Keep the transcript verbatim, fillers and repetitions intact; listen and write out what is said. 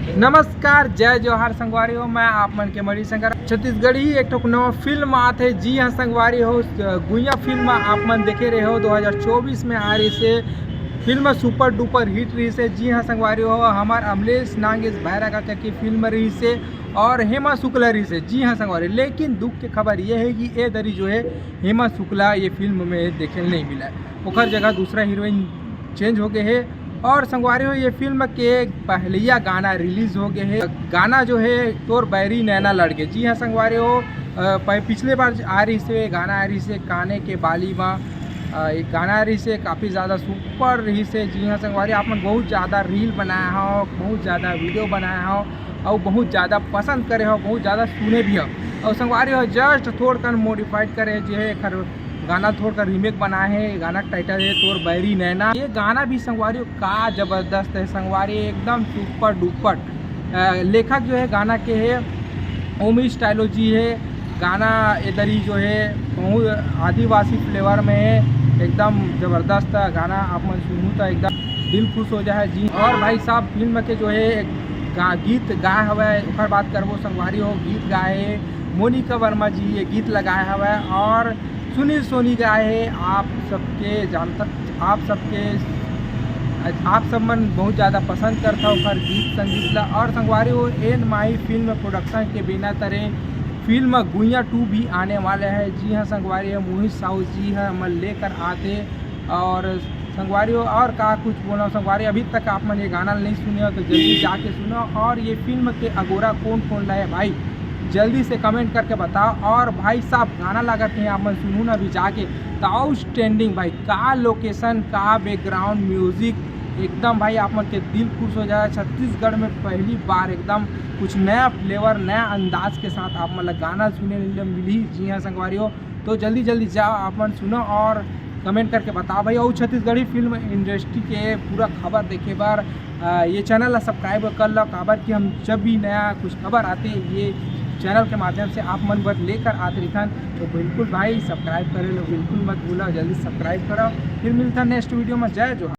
नमस्कार, जय जोहार संगवारी हो, मैं आप मन के मणि शंकर। छत्तीसगढ़ी एक ठो नवा फिल्म आत हे, जी हाँ संगवारी हो, गुइया फिल्म आप मन देखे रहे हो, दो हज़ार चौबीस में आ रहिसे। फिल्म सुपर डुपर हिट रहिसे। जी हाँ संगवारी हो, हमार अमलेश नागेश भैरा काका की फिल्म रहिसे और हेमा शुक्ला रहिसे। जी हाँ संगवारी, लेकिन दुख के खबर ये है कि ए दरी जो है हेमा शुक्ला ये फिल्म में देखे नहीं मिला है, ओकर जगह दूसरा हीरोइन चेंज हो गए है। और संगवारी हो, ये फिल्म के पहलिया गाना रिलीज हो गए है। गाना जो है तोर बैरी नैना लड़ गे। जी हाँ संगवारी हो, अ, पह-, पिछले बार आ रहिसे गाना आ रहिसे काने के बाली मा, अ, एक गाना आ रहिसे काफ़ी ज़्यादा सुपर रहिसे। जी हाँ संगवारी, आप मन बहुत ज़्यादा रील बनाए हो, बहुत ज़्यादा वीडियो बनाए हो और बहुत ज़्यादा पसंद करे हो, बहुत ज़्यादा सुने भी हो। और संगवारी हो, जस्ट थोड़कन मॉडिफाइड करे जे है एखर गाना थोड़का रीमेक बनाए हे। गाना के टाइटल है तोर बैरी नैना। ये गाना भी संगवारी का जबरदस्त है संगवारी, एकदम सुपर डुपर। अ, लेखक जो है गाना के है ओमी स्टाइलो जी है। गाना इधर ही जो है बहुत आदिवासी फ्लेवर में है, एकदम जबरदस्त गाना। आप मन सुनू तो एकदम दिल खुश हो जाए जी। और भाई साहब, फिल्म के जो है गा-, गीत गाए हवे, ओकर बात करबो संगवारी हो, गीत गाए हे मोनिका वर्मा जी, ये गीत लगाए हवे और सुनील सोनी गाए हे। आप सबके जानता, आप सबके, आप सब मन बहुत ज़्यादा पसंद करता ओकर गीत संगीत ला। और संगवारी हो, एन माही फिल्म प्रोडक्शन के बिना तरे फिल्म गुइया टू भी आने वाले है। जी हाँ संगवारी हो, मोहित साहू जी है हमन लेकर आते। और संगवारी हो, और का कुछ बोला संगवारी, अभी तक आप मन ये गाना नहीं सुने हो तो जल्दी जाके सुनो। और ये फिल्म के अगोरा कौन कौन ला है भाई, जल्दी से कमेंट करके बताओ। और भाई साहब, गाना लागत है आप मन सुनू ना अभी जाके, तो आउटस्टैंडिंग भाई, का लोकेशन, का बैकग्राउंड म्यूजिक, एकदम भाई आप मन के दिल खुश हो जाए। छत्तीसगढ़ में पहली बार एकदम कुछ नया फ्लेवर, नया अंदाज के साथ आप मन ला गाना सुने ला मिली। जी हाँ संगवारी हो, तो जल्दी जल्दी जाओ आप मन सुनो और कमेंट करके बताओ भाई। और छत्तीसगढ़ी फिल्म इंडस्ट्री के पूरा खबर देखे बर, अ, ये चैनल ला सब्सक्राइब कर लो, काबर कि हम जब भी नया कुछ खबर आते ये चैनल के माध्यम से आप मन बर लेकर आते रहिथन। तो बिल्कुल भाई सब्सक्राइब करे लो बिल्कुल मत भूलो, जल्दी सब्सक्राइब करो। फिर मिलता नेक्स्ट वीडियो में। जय जोहार।